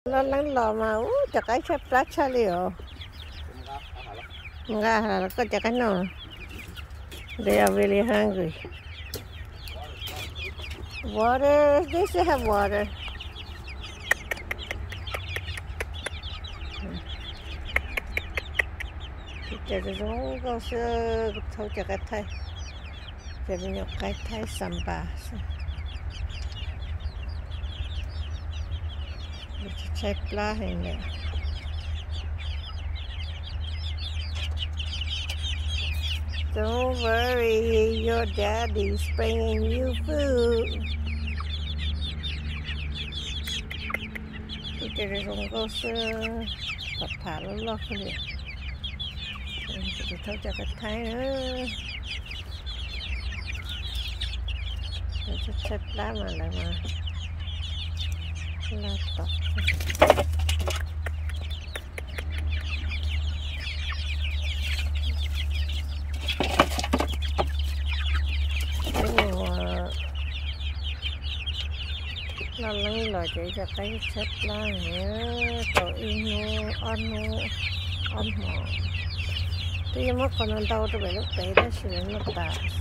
Loj leeb los mas ub, cov qaib tshaib plab tshaj li os. Nqa koj cov qaib noj. They are really hungry. Water, they still have water. Cov zoo nkauj xwb, thauj cov qaib thaij, cov me nyuam qaib thaij xas npas xwb. Tshaib plab heev lawm. Don't worry, your daddy's bringing you food. Tus ces zoo nkauj xwb, phav phav loj loj kawg li. Tus thauj cov qaib thaij na. Tshaib plab mas lawv mas laj tom. Peb mus loj leeb los ces cov qaib tshaib plab, tau ib hnub ob hnub, ob hmo. Twb yuav muab qhov no ntau rau pem lub pem tab sis lawv noj tas xwb.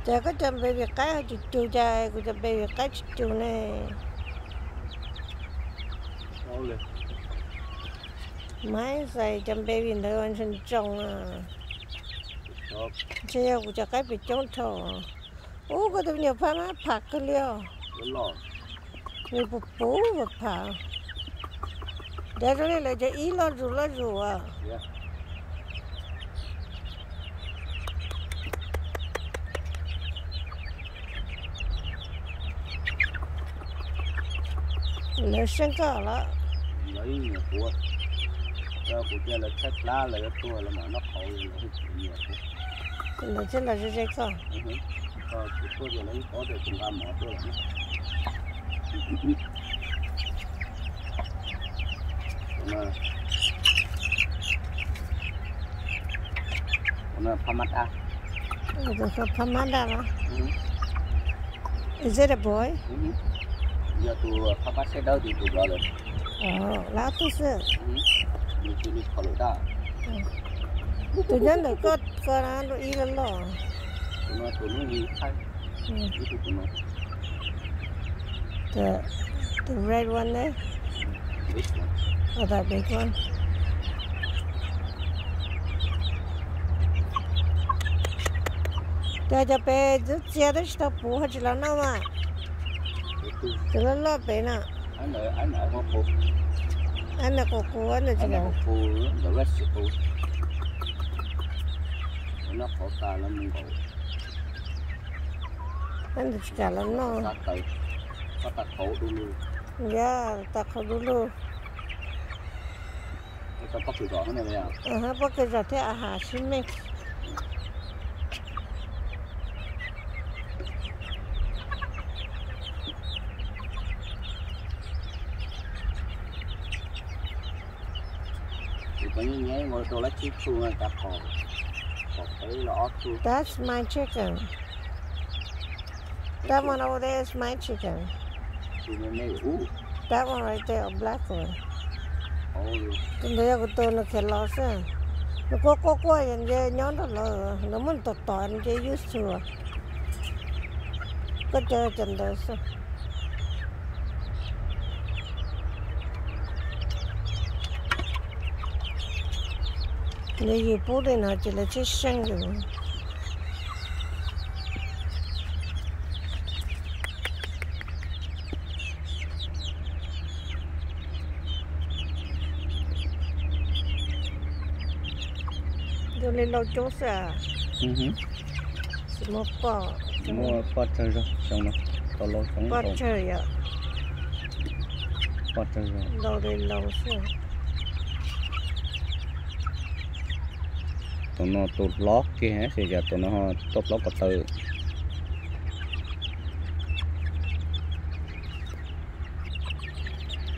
Ces koj cov baby qaib ho cus cus, ces kuv cov baby qaib tsis cus ne. Maiv xais cov baby ntawd ntshai ntsoos. Ntshe yog kuv cov qaib pes coob dhau. Ub, koj tus me nyuam phab mab pham kawg li os. Nws puv puv pham. Dev zoo li lawv cov ib loj zus loj zus as. Lawv seej koj los? Lawv yeej nyiam kuv. Kuv cia lawv tshaib plab lawv yuav tuag lawv mam noj qhauv, lawv nyiam kuv. Lawv thiaj los ze ze koj. Kuv tuaj ces lawv yeej paub tias kuv nqa mov tuaj lawm. Phab mab daj. Phab mab daj los? Is it a boy? Yog tus phab mab seb dawb tus tus vov lawm. Lab tug xwb. Nws tus nws qhov lawm daj. Tus nyob ntawm koj ko na, ib loj loj. Tus no tus hnub i thaij. Ib tug tus no. The, the red one there? This one. Oh, that big one. Cov, cov pem twb txias twb tsis tau puv ho tsis los noj mas. Tus loj loj pem no. Ab, nws qus qus, ab, nws tsis los. Ab, nws tsis kam los noj. Yog tas qhauv du lug. Pob kws zos thiab a has sib mej. Tus nyiam nyiam ua rau lab tsib tug, cov qhov, qhov peb los ob tug. That's my chicken. That one over there is my chicken. That one right there, a black one. Tus ntawd yog kuv tus, nws khiav los xwb. Nws quaj quaj quaj nce nyob nrog lawv, nws muab nws tom tom nce used to. Koj cov cov ntawd xwb. Nws yus pub li no ces lawv tsis seej yus. Yog li lau coob xwb. Muaj poj, muaj poj tsawg zog xyoo no, tau lau xyoo poj tsawg yom. Poj tsawg zog. Lau li lau xwb. Tus no tus hlob kiag xwb, cas tus no tuaj plaub ko taw.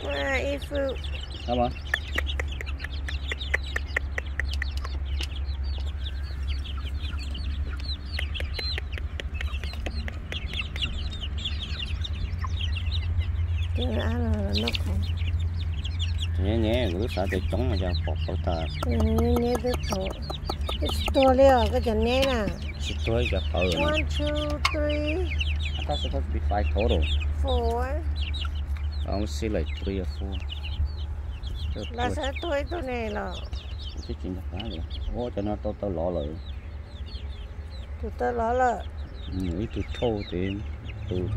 Ua ib fwj. Ab mas. Tus ab no los noj qhauv. Nyeb nyeb, kuv twb xav tias coob no cas pom qhauv tas. Nyeb nyeb twb qhauv. Twb tsis tuag li os koj cov neb na. Tsis tuag ib cov qhauv. One, two, three. I thought supposed to be five total. Four. I only see like three or four. Lawv xav tuag ib tug ne los. Kuv twb tsis nco qab li. Ua cov no tau tau lov lawm. Tus tau lov lawm. Ib tug thauj tes tus.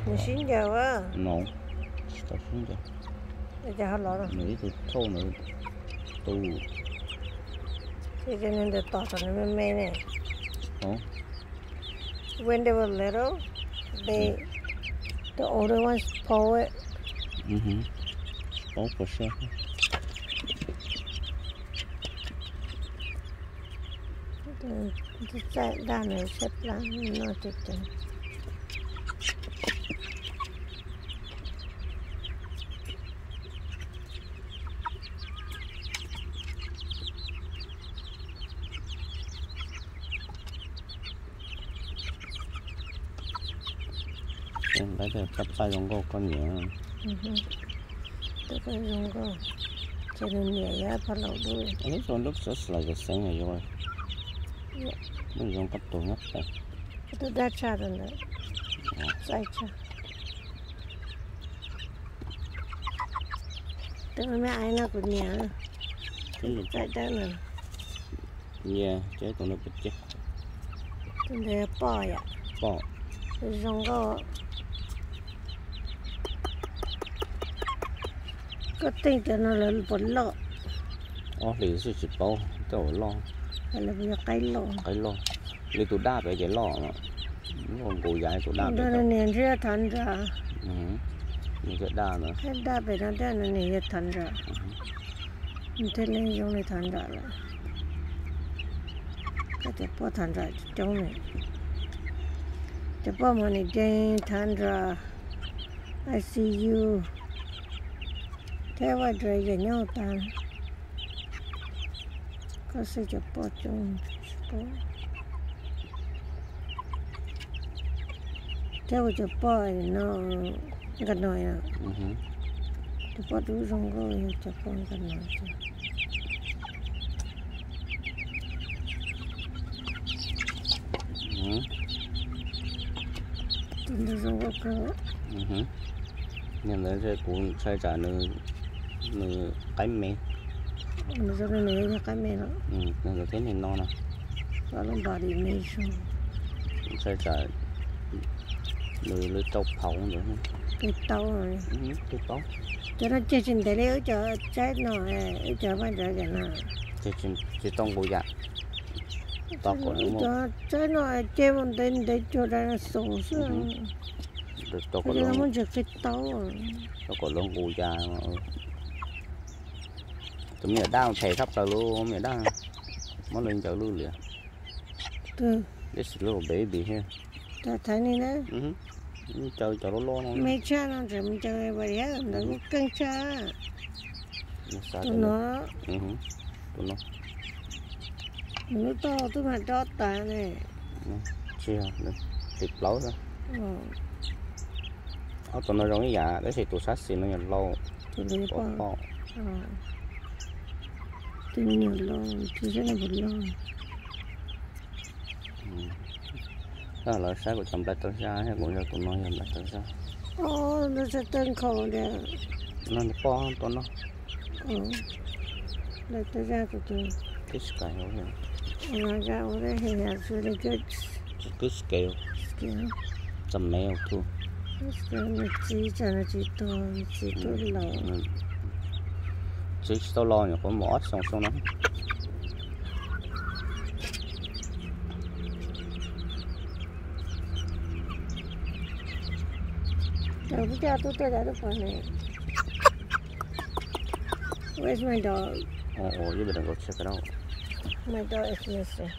Nws sib ncaws a. No, tsis tau sib ncaws. Cas ho lov lawm? Nws ib tug thauj nws tus. Ces nws ntawm tom tom nws me me ne. When they were little, they, the older ones pull it. Pull for sure. Tus txaij daj no tshaib plab noj coob coob. Lawv tias koj txaij zoo nkauj koj niam. Koj zoo nkauj, ces nws niam yog pha laus dub. This one looks just like the same as yours. Muaj zoo koj tus nyob pem. Koj tus daj tshaj rau ntawd. Txaij tshaj. Tus me me no kuv niam. Txaij dawb no. Yes, ces tus no puas ces. Tus ntawd poj yom. Poj. Zoo nkauj. Koj teej cov no lawv puas loj? Ob hlis xwb tsis paub, tej zaum loj. Lawv puas yog qaib loj? Qaib loj. Li tus daj pem ces loj, loj nqus yav tus daj pem. Niam ntshe thav nra. Nws cov daj ntawd. Daj pem no tej no nws yog thav nra. Nws thiaj li zoo li thav nra lawm. Koj cov poj thav nra coob ne. Cov poj Money Jane, thav nra, I C U, thiab vaj rau yam nyob tas. Koj xwb cov poj coob tsis paub. Thiab kuv cov poj no nkauj no, cov poj dub zoo nkauj yog cov poj nkauj no. Tus ntawd zoo nkauj kawg. Niag ntawd kuv ntshai tsam nws qaib me. Nws zoo li nws yog qaib me no. Nws ntawd thiab niag no na. Lub body me zoo. Kuv ntshai tsam nws lawv rau phauv ntawd. Peb tau. Peb tau. Cov no ceg tsis ntev li wb cov tsaib no, wb cov vaj ntawd cov no. Ceg tsis tau nqus yam. Tos kom nws muaj. Cov tsaib no ceg mus ntev ntev cuag dinosaur xwb. Tos kom lawv muaj ntsis qi tau. Tos kom lawv nqus yam. Tus me nyuam daj phem tshaj plaws li, me nyuam daj muab lawv ncaws lwj lias. This is little baby here. Thaiv ni na. Ncaws cov loj loj no. Me tshaj no tseem ncaws ntawd kuj keej tshaj. Tus no. Tus no. Nws lub taub hau twb mag dob tas ne. Tsis yog, qis plaub xwb. Ob tug no zoo ib yam tab sis tus sab xis no yog laus. Tus ntawd yog poj. Tus me nyuam laus, tus sab no puas laus? Lawv saib kuv cov nplaig tau zaj, kuv nco tus no yog nplaig tau zaj. Nws txawj tawg nkhaus tiag. No nws poj tua no. Nplaig tau zaj tus twg? This guy over here. Zaj ua dab he has really good. Good scale. Scale. It's a male too. Nws txiv tsam nws txiv tuag, nws txiv tuag laus. Txiv tsis tau laus nyuam qhuav mus ob xyoos xwb no. Where's my dog? Oh, oh, you better go check it out. My dog is missing.